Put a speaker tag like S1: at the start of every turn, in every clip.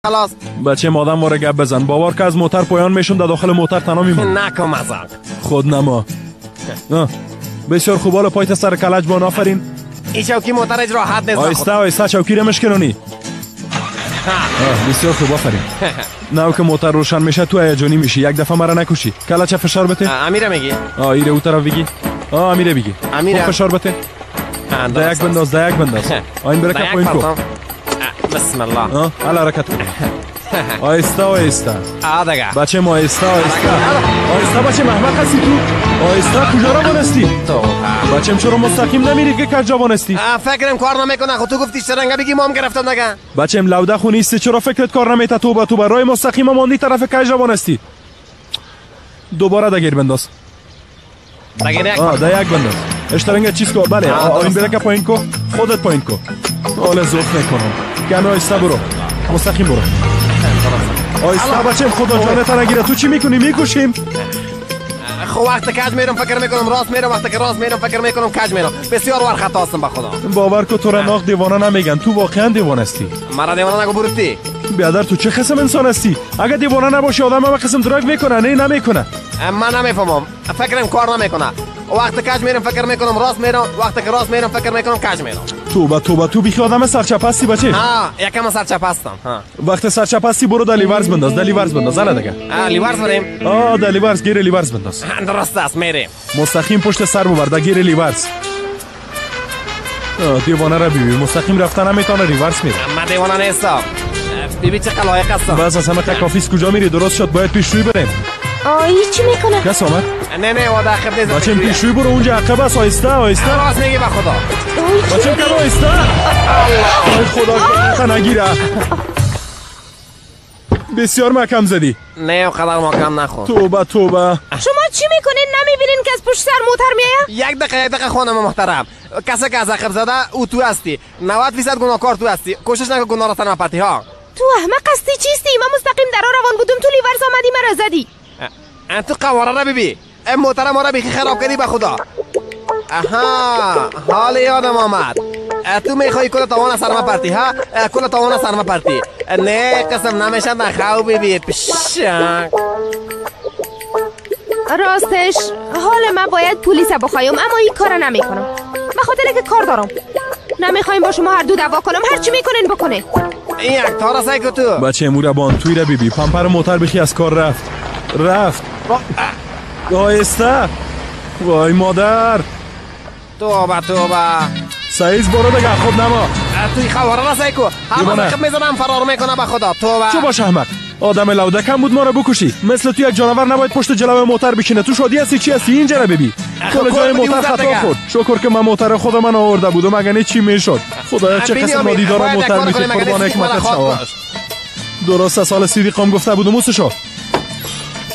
S1: خلاص.
S2: بچه مادم واره گپ بزن، باور که از موتر پایان میشون در داخل موتر تنها میمون.
S1: نکن مزاق.
S2: خود نما. بسیار خوب، حالا پایت سر کلج بان. آفرین.
S1: این چوکی موتر راحت نیست.
S2: آیسته آیسته چوکی رو مشکنونی. بسیار خوب، آفرین. نو که موتر روشن میشه تو هیجانی میشی، یک دفعه مرا نکشی. کلچ فشار بده.
S1: امیره میگی؟
S2: ایره او طرف بگی. امیره بگی.
S1: امیره
S2: فشار بده. ده یک بنداز، ده یک بنداز. این برکه پایین کو.
S1: بسم الله.
S2: حالا حرکت کن. آیسته آیسته. بچه ما آیسته آیسته. آیسته بچه، احمق هستی تو. آیسته کجا روان هستی؟ بچم چرا مستقیم نمیری که کجا روان هستی؟
S1: فکرم کار نمیکنه. خب تو گفتی چرنگه بگی مام گرفتم دیگه.
S2: بچم لوده خو نیستی، چرا فکرت کار نمیته؟ تو با تو برای مستقیم ماندی طرف کج روان هستی. دوباره دگیر بنداز. ده یک بنداز. اشترنگه چیز کو. بله این برکه پایین کو، خودت پایین کو. حالا ذوق نکنم. کمی آیسته برو، مستقیم برو. آیسته بچم، خدا جانت نگیره. تو چی میکنی؟ میکشیم.
S1: خب وقت کج میرم فکر میکنم راست میرم، وقتی که راست میرم فکر میکنم کج میرم. بسیار ور خطا هستم به خدا.
S2: باور کو تو را ناق دیوانه نمیگن، تو واقعا دیوانه هستی.
S1: مرا دیوانه نگو بروتی.
S2: بیادر تو چه قسم انسان هستی؟ اگه دیوانه نباشی آدم هم قسم درک میکنه. نه نمیکنه.
S1: من نمیفهمم، فکرم کار نمیکنه. وقت کج میرم فکر میکنم راست میرم، وقتی که راست میرم فکر میکنم کج میرم.
S2: توبه توبه، تو بیخی آدم سرچپ هستی بچه.
S1: ها یکم سرچپ هستم.
S2: وقت سرچپ هستی برو د لیورز بنداز، د لیورز بنداز. حالا دیگه
S1: لیورز بریم.
S2: د لیورز، گیر لیورز بنداز.
S1: درست است، میریم.
S2: مستقیم پشت سر ببر، د گیر لیورز. دیوانه را ببین، مستقیم رفتن نمیتونه، ریورز میره.
S1: من دیوانه نیستم. ببین چه لایق هستم.
S2: بس از همه کافیست. کجا میری؟ درست شد، باید پیشروی بریم.
S3: آی چی میکنه؟
S2: کس آمد؟
S1: نه نه واده عقب نیست.
S2: بچم پیشروی برو، اونجا عقب است. آیسته آیسته.
S1: راست میگی به خدا.
S2: بچم کم آیسته. آی خدا که نگیره. بسیار محکم زدی.
S1: نه اونقدر محکم نخور.
S2: توبه توبه.
S3: شما چی میکنین؟ نمیبینین که از پشت سر موتر میایه؟
S1: یک دقیقه یک دقیقه خانم محترم، کسی که از عقب زده او تو هستی. 90% گناهکار تو هستی. کوشش نکن گناه را تنها پرتی ها.
S3: تو احمق هستی چیستی؟ من مستقیم در روان بودم، تو لیورز آمدی مرا زدی.
S1: تو قواره را ببین، این موتر ما را بیخی خراب کردی به خدا. آها حال یادم آمد. تو میخوای کل توان سر ما پرتی ها؟ کل توان سر ما پرتی. نه قسم نمیشه نخواو ببی پشک.
S3: راستش حال من باید پلیس بخوایم، اما این کارا نمیکنم به خاطر که کار دارم. نمیخوایم با شما هر دو دعوا کنم. هر چی میکنین بکنه.
S1: این یک تارا سعی کو تو.
S2: بچه موربان توی را بیبی، پمپر موتر بخی از کار رفت. رفت. آهسته. وای مادر.
S1: توبه توبه.
S2: سعیز برو دیگه، خود نما.
S1: توی خواره را سعی کو. هم عقب میزنم فرار میکنه به خدا. توبه.
S2: چو باش احمق. آدم لوده کم بود ما را بکشی. مثل تو یک جانور نباید پشت جلو موتر بشینه. تو شادی هستی چی هستی؟ اینجا را ببی. کل جای موتر خطا خورد. شکر که من موتر خود من آورده بودم، اگه نه چی میشد. خدایا چه قسم نادیدارا موتر میشه. قربان حکمتت شوم. درست سال صدیقم گفته بودم اوسشو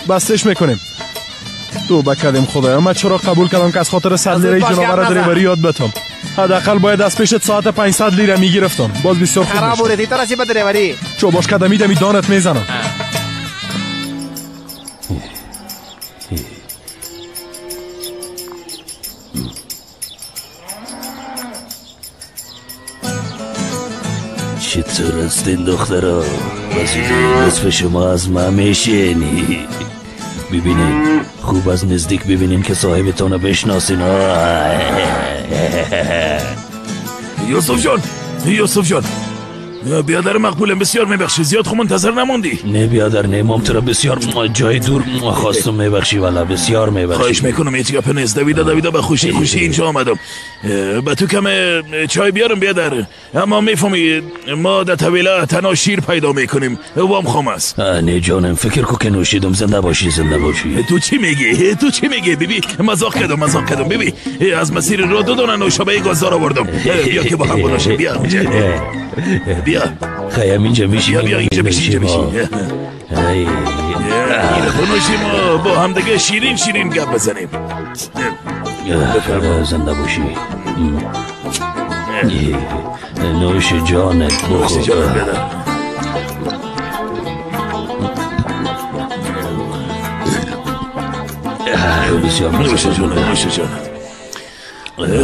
S2: بستش میکنیم. توبه کردیم خدایا، من چرا قبول کردم که از خاطر 100 لیره جانور دریوری یاد بتم. حداقل باید از پیشت ساعت 500 لیره میگرفتم. باز بسیار خوب
S1: خراب بودی تو را چی به دریوری؟
S2: چو باش کدمی دمی دانت میزنم.
S4: چطور هستین دخترا؟ بسیده نصف شما از من میشینی. ببینین خوب از نزدیک ببینین که صاحبتان رو بشناسین.
S5: یوسف جان، یوسف جان، بیادر مقبولم بسیار میبخشی، زیاد خو منتظر نموندی.
S4: نه بیادر نه، مام تو را بسیار جای دور خواستم. میبخشی والا، بسیار میبخشی.
S5: خواهش میکنم هیچ گپ نیست. دویده دویده به خوشی خوشی اینجا آمدم. به تو کم چای بیارم بیادر، اما میفهمی ما در طویله تنها شیر پیدا میکنیم، وام خام است.
S4: نه جانم، فکر کو که نوشیدم. زنده باشی زنده باشی.
S5: تو چی میگی؟ تو چی میگی بیبی؟ مزاق کردم مزاق کردم بیبی. از مسیر رو دو دانه نوشابه گازدار آوردم. بیا که با هم بنوشیم. بیا بیا.
S4: خیلی اینجا میشی.
S5: بیا اینجا میشی، اینجا میشی. اینو بنوشیم و با هم دیگه شیرین شیرین گپ بزنیم.
S4: زنده باشی. نوش جانت بخور.
S5: نوش جانت بده.
S4: بسیار
S5: نوش جانت، نوش جانت.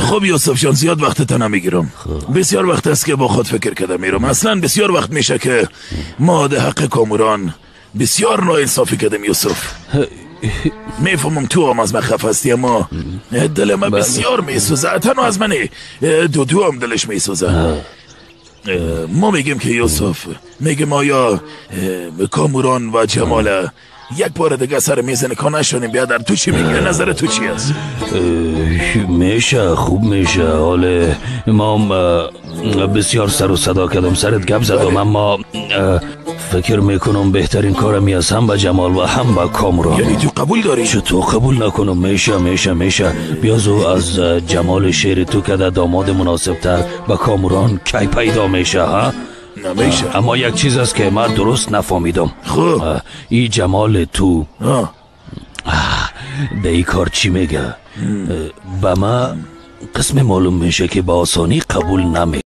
S5: خب یوسف جان، زیاد وقت تا نمیگیرم. بسیار وقت است که با خود فکر کرده میرم. اصلا بسیار وقت میشه که ما ده حق کاموران بسیار ناانصافی کردیم یوسف. میفهمم تو هم از من خفه هستی، اما دل من بسیار میسوزه. تنها از منه، دودو هم دلش میسوزه. ما میگیم که یوسف، میگیم آیا کاموران و جمال یک بار دیگه سر میز نکاح نشونیم بیادر؟ تو چی میگی؟ نظر تو چی است؟
S4: میشه، خوب میشه. حالا ما بسیار سر و صدا کردم، سرت گپ زدم، اما فکر میکنم بهترین کارم است هم به جمال و هم به کاموران.
S5: یعنی تو قبول داری؟
S4: چطور قبول نکنم؟ میشه میشه میشه. بیازو از جمال شیر تو که داماد مناسب تر به کاموران کی پیدا میشه؟ ها
S5: نمیشه.
S4: اما یک چیز است که من درست نفهمیدم.
S5: خب
S4: ای جمال تو ده ای کار چی میگه؟ به ما قسم معلوم میشه که با آسانی قبول نمی